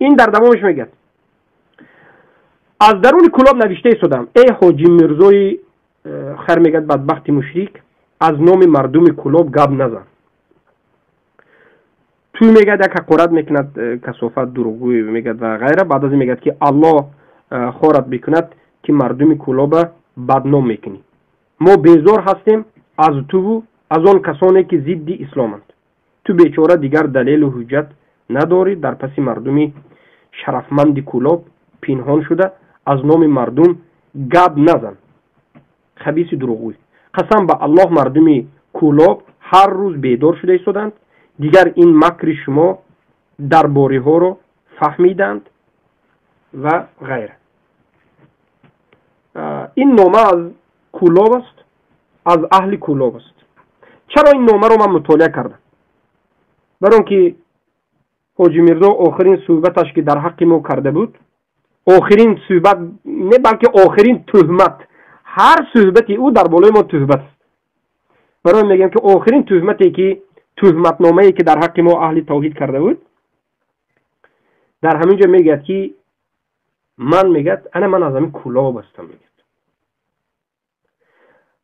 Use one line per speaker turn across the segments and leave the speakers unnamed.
Ин дар давомаш мегӯяд: аз даруни Кӯлоб навишта истодам: эй Ҳоҷи Мирзои хар, мегӯяд, бадбахти мушрик, аз номи мардуми Кӯлоб гап назан. Ту, мегӯяд, як ҳақорат мекунад, касофат, дурӯғгӯй мегӯяд ва ғайра. Баъд аз ин мегӯяд, ки Аллоҳ хорат бикунад, ки мардуми Кӯлоба бадном мекунӣ. Мо безор ҳастем аз туву аз он касоне, ки зидди исломанд. Ту бечора дигар далелу ҳуҷҷат надорӣ, дар паси мардуми шарафманди Кӯлоб пинҳон шуда, аз номи мардум гап назан, хабиси дурӯғгӯй. Қасам ба Аллоҳ, мардуми Кӯлоб ҳар рӯз бедор шуда истоданд. Дигар ин макри шумо дарбориҳоро фаҳмиданд ва ғайра. Ин нома аз Кӯлоб аст, аз аҳли Кӯлоб аст. Чаро ин номаро ман мутолиа кардам? Бар он ки Ҳоҷи Мирзо охирин суҳбаташ, ки дар ҳаққи мо карда буд, охирин суҳбат не, балки охирин туҳмат. Ҳар суҳбати ӯ дар болои мо туҳмат аст. Барои мегӯям, ки охирин туҳмате, ки туҳматномае, ки дар ҳаққи мо аҳли тавҳид карда буд, дар ҳамин ҷо мегӯяд, ки ман, мегӯяд, ана ман аз ҳамин Кӯлоб ҳастам, мегӯяд,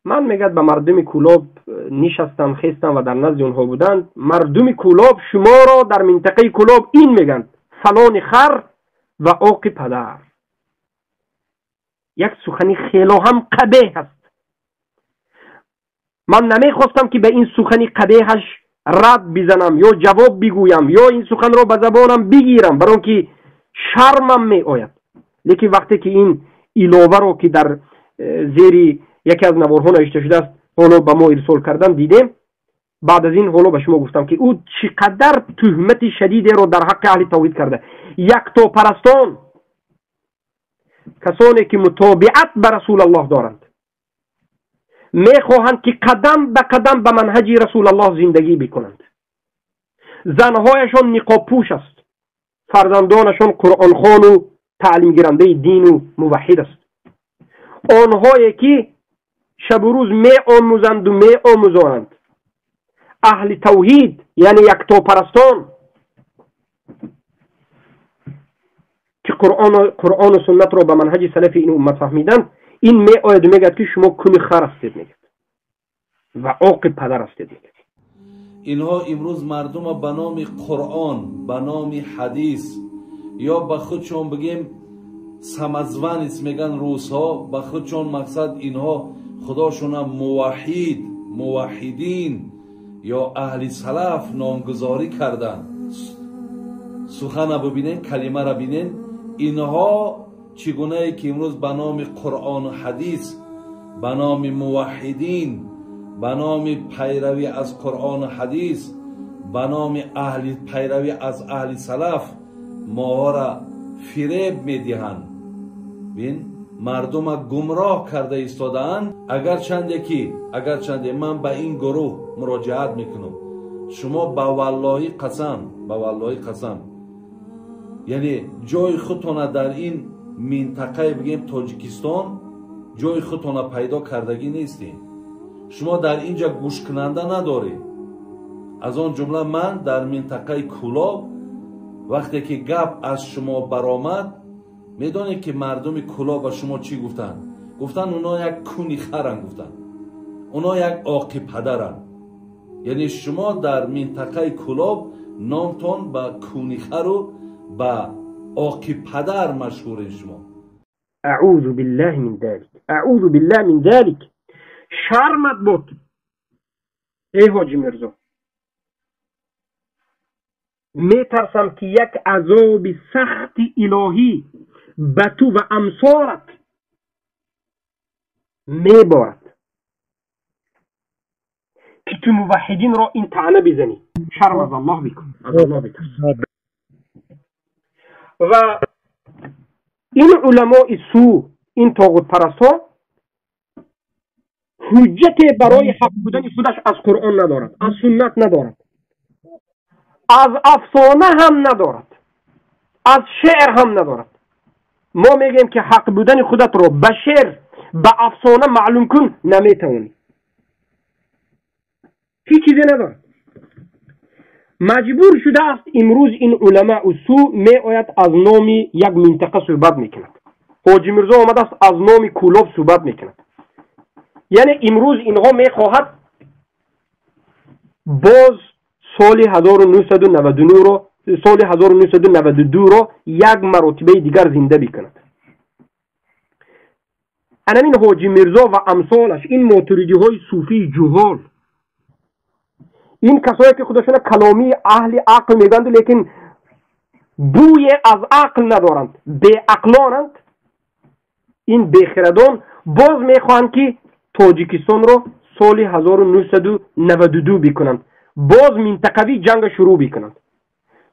ман, мегӯяд, ба мардуми Кӯлоб нишастам, хестам ва дар назди онҳо буданд. Мардуми Кӯлоб шуморо дар минтақаи Кӯлоб ин мегӯянд: фалони хар ва оқи падар. Як сухани хело ҳам қабеҳ аст. Ман намехостам, ки ба ин сухани қабеҳаш рад бизанам ё ҷавоб бигӯям ё ин суханро ба забонам бигирам, бар он ки шармам меояд. Лекин вақте ки ин иловаро, ки дар зери яке аз наворҳо навишта шудааст, ҳоло ба мо ирсол кардан, дидем, баъд аз ин ҳоло ба шумо гуфтам, ки ӯ чӣ қадар туҳмати шадидеро дар ҳаққи аҳли тавҳид карда. Яктопарастон, касоне ки мутобиат ба Расулаллоҳ доранд, мехоҳанд, ки қадам ба қадам ба манҳаҷи Расулаллоҳ зиндагӣ бикунанд, занҳояшон ниқобпӯш аст, фарзандонашон қуръонхону таълимгирандаи дину муваҳҳид аст, онҳое ки шабу рӯз меомӯзанду меомӯзонанд, аҳли тавҳид, яъне яктопарастон, ки Қуръону суннатро ба манҳаҷи салафи ин уммат фаҳмиданд, ин меояду мегӯяд, ки шумо куни хар ҳастед, мегӯяд, ва оқи падар ҳастед, мегӯяд.
Инҳо имрӯз мардума ба номи Қуръон, ба номи ҳадис ё ба худшон бигем самозванец меган русҳо ба худшон, мақсад инҳо худошона муваҳҳид, муваҳҳидин ё аҳли салаф номгузорӣ карданд. Сухана бибинен, калимара бинен. Инҳо чӣ гунае ки имрӯз ба номи Қуръону ҳадис, ба номи муваҳҳидин, ба номи пайравӣ аз Қуръону ҳадис, ба номи аҳли пайравӣ аз аҳли салаф моҳоро фиреб медиҳанд, бин, мардума гумроҳ карда истодаанд. Агарчанде ки, агарчанде ман ба ин гурӯҳ муроҷиат мекунам, шумо ба валлоҳӣ қасам, ба валлоҳӣ қасам, яъне ҷои худтона дар ин минтақае бигем Тоҷикистон ҷои худтона пайдо кардагӣ нестем. Шумо дар ин ҷа гӯшкунанда надоред. Аз он ҷумла ман дар минтақаи Кӯлоб вақте ки гап аз шумо баромад, медонед, ки мардуми Кӯлоб ба шумо чӣ гуфтанд? Гуфтанд, оно як куни харанд, гуфтанд, оно як оқи падаранд. Яъне шумо дар минтақаи Кӯлоб номтон ба куни хару ба оқи падар машҳурен шумо.
أعوذ بالله من ذلك، أعوذ بالله من ذلك. Шармат буд, эй Ҳоҷи Мирзо. Метарсам, ки як азоби сахти илоҳӣ ба ту ва амсорат меборад, ки ту муваҳҳидинро ин таъна бизанӣ. Шарм аз Аллоҳ бикун, аз Аллоҳ битарс. Ва ин уламои сӯ, ин тоғутпарастҳо ҳуҷҷате барои ҳақ будани худаш аз Қуръон надорад, аз суннат надорад, аз афсона ҳам надорад, аз шеър ҳам надорад. Мо мегӯем, ки ҳақ будани худатро ба шеър, ба афсона маълум кун, наметавонӣ, ҳеҷ чизе надорад. Маҷбур шудааст имрӯз ин уламаи су меояд аз номи як минтақа суҳбат мекунад. Ҳоҷи Мирзо омадааст аз номи Кӯлоб суҳбат мекунад. Яъне имрӯз инҳо мехоҳад боз соли 1999-ро, соли 1992-ро як маротибаи дигар зинда бикунад. Анамин Ҳоҷи Мирзо ва амсолаш, ин мотуридиҳои суфии ҷуҳол, ин касое ки худашона каломии аҳли ақл мегӯянд, лекин бӯе аз ақл надоранд, беақлонанд, ин бехирадон боз мехоҳанд ки Тоҷикистонро соли 1992 бикунанд, боз минтақавӣ ҷанга шурӯъ бикунанд.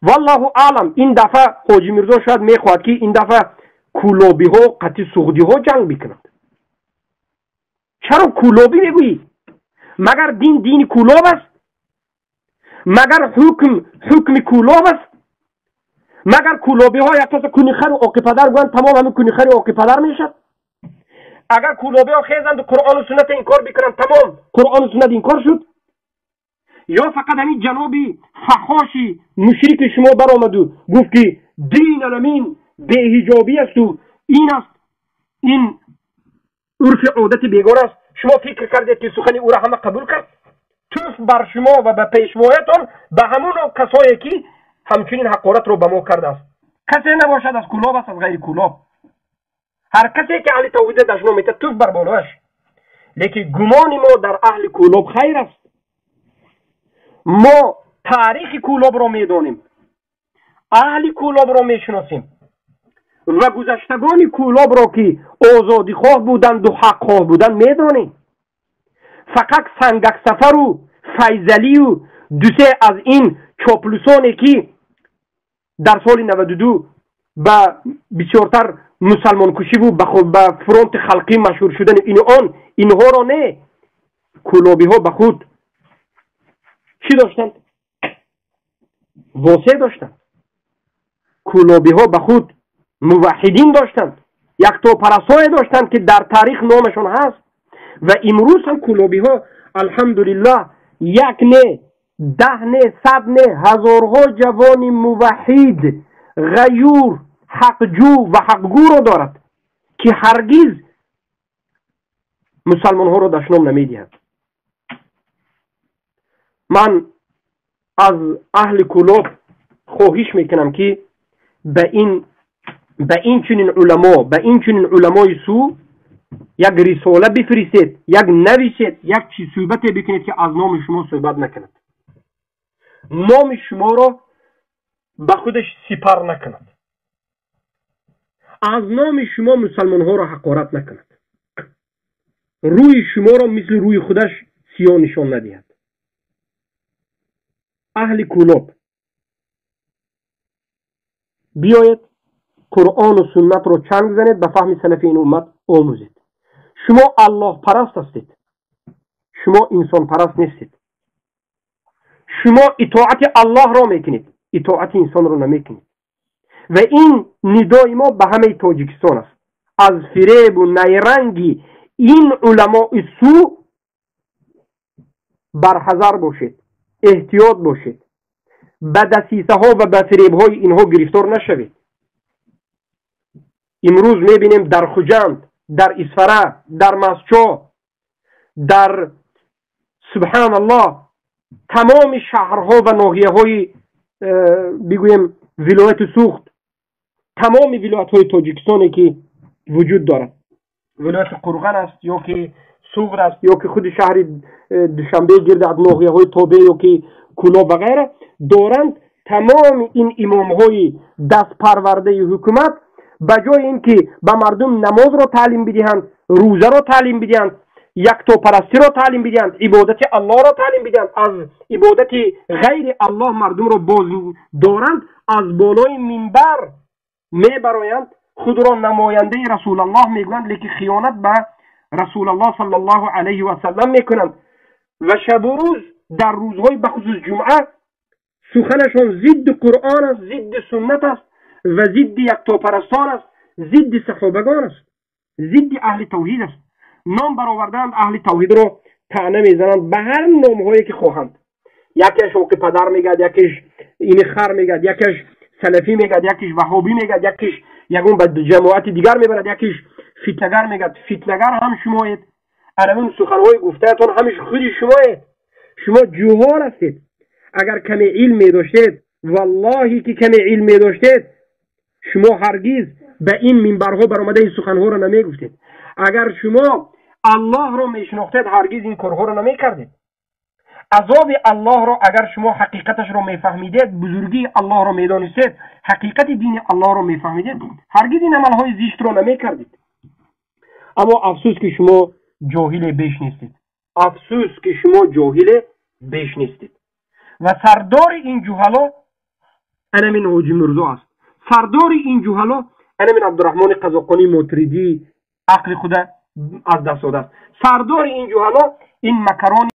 Валлоҳу аълам, ин дафъа Ҳоҷи Мирзо шояд мехоҳад ки ин дафъа кӯлобиҳо қатъи суғдиҳо ҷанг бикунанд. Чаро кӯлобӣ мегӯӣ? Магар дин дини кӯлоб аст? Магар ҳукм ҳукми кӯлоб аст? Магар кӯлобиҳо як каса кунихару оқипадар гӯянд, тамом ҳамин кунихари оқипадар мешавад? Агар кӯлобиҳо хезанду Қуръону суннат инкор бикунанд, тамом Қуръону суннат инкор шуд? Ё фақат ҳамин ҷаноби фаҳоши мушрики шумо баромаду гуфт ки дин аламин беҳиҷобӣ асту ин аст, ин урфи одати бегона аст. Шумо фикр кардед ки сухани ӯро ҳама қабул кард? Туф бар шумо ва ба пешвоятон, ба ҳамон касое ки ҳамчунин ҳақоратро ба мо кардааст. Касе набошад аз Кӯлоб аст, аз ғайри Кӯлоб. Ҳар касе ки аҳли тавҳида дашном метад, туф бар болояш. Лекин гумони мо дар аҳли Кӯлоб хайр аст. Мо таърихи Кӯлобро медонем, аҳли Кӯлобро мешиносем ва гузаштагони Кӯлобро ки озодихоҳ буданду ҳақхоҳ буданд медонем. Фақат Сангаксафару Файзалию дусе аз ин чоплусоне ки дар соли 92 ба бисёртар мусалмонкушиву ба фронти халқӣ машҳур шудани ину он, инҳоро не, кӯлобиҳо ба худ чӣ доштанд? Восеъ доштанд. Кӯлобиҳо ба худ муваҳҳидин доштанд, яктопарастҳое доштанд ки дар таърих номашон ҳаст. Ва имрӯз ҳам кӯлобиҳо алҳамдулиллаҳ як не, 10 не, 100 не, ҳазорҳо ҷавони муваҳҳид, ғаюр, ҳақҷӯ ва ҳақгӯро дорад ки ҳаргиз мусалмонҳоро дашном намедиҳад. Ман аз аҳли Кӯлоб хоҳиш мекунам ки ба ин чунин уламо, ба ин чунин уламои су як рисола бифиристед, як нависед, як чиз суҳбате бикунед ки аз номи шумо суҳбат накунад, номи шуморо ба худаш сипар накунад, аз номи шумо мусалмонҳоро ҳақорат накунад, рӯи шуморо мисли рӯи худаш сиёҳ нишон надиҳад. Аҳли Кӯлоб, биёед Қуръону суннатро чанг занед, ба фаҳми салафи ин уммат омӯзед. Шумо аллоҳпараст ҳастед, шумо инсонпараст нестед. Шумо итоати Аллоҳро мекунед, итоати инсонро намекунед. Ва ин нидои мо ба ҳамаи Тоҷикистон аст. Аз фиребу найранги ин уламои су барҳазар бошед, эҳтиёт бошед, ба дасисаҳо ва ба фиребҳои инҳо гирифтор нашавед. Имрӯз мебинем дар Хуҷанд, дар Исфара, дар Масчо, дар субҳаналлоҳ тамоми шаҳрҳо ва ноҳияҳои бигӯем вилояти Суғд, тамоми вилоятҳои Тоҷикистоне ки вуҷуд дорад, вилояти Қурған аст ё ки Суғд аст ё ки худи шаҳри Душанбе гирд аз ноҳияҳои тобеъ ё ки Кӯлоб ва ғайра доранд. Тамоми ин имомҳои дастпарвардаи ҳукумат ба ҷои ин ки ба мардум намозро таълим бидиҳанд, рӯзаро таълим бидиҳанд, яктопарастиро таълим бидиҳанд, ибодати Аллоҳро таълим бидиҳанд, аз ибодати ғайри Аллоҳ мардумро боз доранд, аз болои минбар мебароянд, худро намояндаи Расулаллоҳ мегӯянд, лекин хиёнат ба Расулаллоҳ саллаллоҳу алайҳи васаллам мекунанд ва шабу рӯз дар рӯзҳои бахусус ҷумъа суханашон зидди Қуръон аст, зидди суннат аст ва зидди яктопарастон аст, зидди саҳобагон аст, зидди аҳли тавҳид аст. Ном баровардаанд аҳли тавҳидро таъна мезананд ба ҳар номҳое ки хоҳанд. Якеш ҳуқуқи падар мегӯяд, якеш ини хар мегӯяд, якеш салафӣ мегӯяд, якеш ваҳобӣ мегӯяд, якеш ягон ба ҷамоати дигар мебарад, якеш фитнагар мегӯяд. Фитнагар ҳам шумоед. Анамин суханҳои гуфтаятон ҳамиш худи шумоед. Шумо ҷуҳол ҳастед. Агар каме илм медоштед, валлоҳи ки каме илм медоштед, шумо ҳаргиз ба ин минбарҳо баромада ин суханҳоро намегуфтед. Агар шумо аллоҳро мешинохтед, ҳаргиз ин корҳоро намекардед. Азоби аллоҳро агар шумо ҳақиқаташро мефаҳмидед, бузургии аллоҳро медонистед, ҳақиқати дини аллоҳро мефаҳмидед, ҳаргиз ин амалҳои зиштро намекардед. Аммо афсӯс, ки шумо ҷоҳиле беш нестед. Афсӯс, ки шумо ҷоҳиле беш нестед. Ва сардори ин ҷуҳало анамин Ҳоҷи Мирзо аст. Сардори ин ҷуҳало анамин Абдураҳмони Қазоқонии Мотуридӣ ақли худа аз даст додааст. Сардори ин ҷуҳало ин макарони